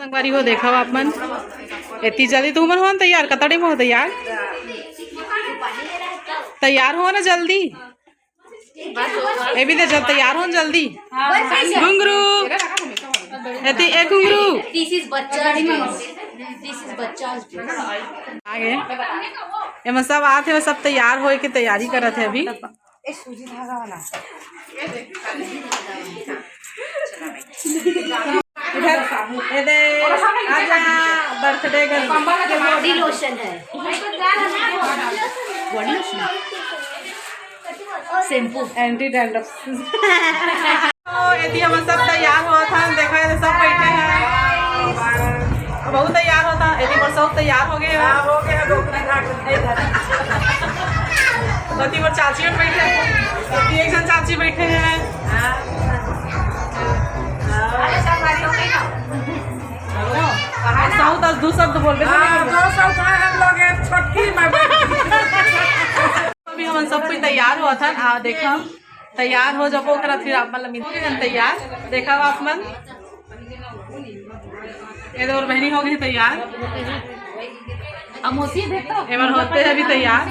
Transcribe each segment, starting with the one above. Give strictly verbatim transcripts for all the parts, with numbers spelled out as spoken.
संगवारी हो, देखव आप मन, एती जल्दी तुमन हो न तैयार, कतड़ी में हो तैयार, तैयार हो ना जल्दी। ए भी दे चल, तैयार हो न जल्दी। घुंगरू, एती ए घुंगरू। This is बच्चा, this is बच्चा। आगे एमा सब आत हे, सब तैयार होए के तैयारी करत हे अभी। ए सूजी धागा वाला। इधर ये दे, आजा, बर्थडे गर्ल। ये बॉडी लोशन है। Body lotion? Shampoo. Anti dandruff. तो एती हमन सब तैयार होत हन, देखा ये सब बैठे हैं, बहुत तैयार होत हन। एती मोर सब तैयार हो गए हो। हाँ, हो गया, डोकरी घाट में इधर। एती मोर चाची मन बैठे हैं, एती एक जन चाची बैठे हैं। हाँ। अरे, सब हमारी हो गई ना। साउथ आज दो शब्द बोल रहे थे। हाँ, दो शब्द है हम लोग, एक छोटकी, मैं बड़की। अभी हमन सब कोई तैयार होत हन, आ देखा तैयार हो जाबो, ओकरा फिर आप मन ला मिलबो। तैयार, देखा आप मन, ये दो बहनी हो गई तैयार। अब मौसी देखो। एमन होते हैं अभी तैयार।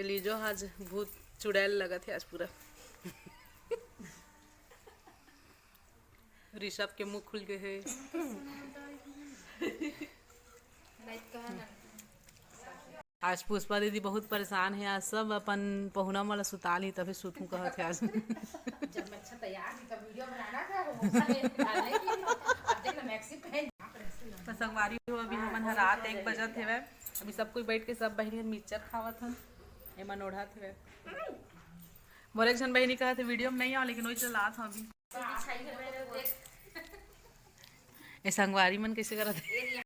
लीजो, आज बहुत चुड़ैल लगत हे आज पूरा। ऋषभ के मुंह खुल गए हे। आज पुष्पा दीदी बहुत परेशान हे, आज सब अपन पहुना मन ला सुता ली, तभी सुतहूं कहत हे आज। जब मैं अच्छा तैयार थी, तब वीडियो बनाना था, वो साले डालने की। अब देख ना, मैक्सी पहन। तो संगवारी हो, अभी हमन ह रात एक बजत हेवय, अभी सब कोई बैठ के सब बहिनी मिक्सचर खावत हन, एमन ओढ़त हेवय। मोर एक झन बहिनी कहत हे वीडियो में नहीं आओ, लेकिन वही चलात हूँ अभी। ए संगवारी मन कैसे करत हे?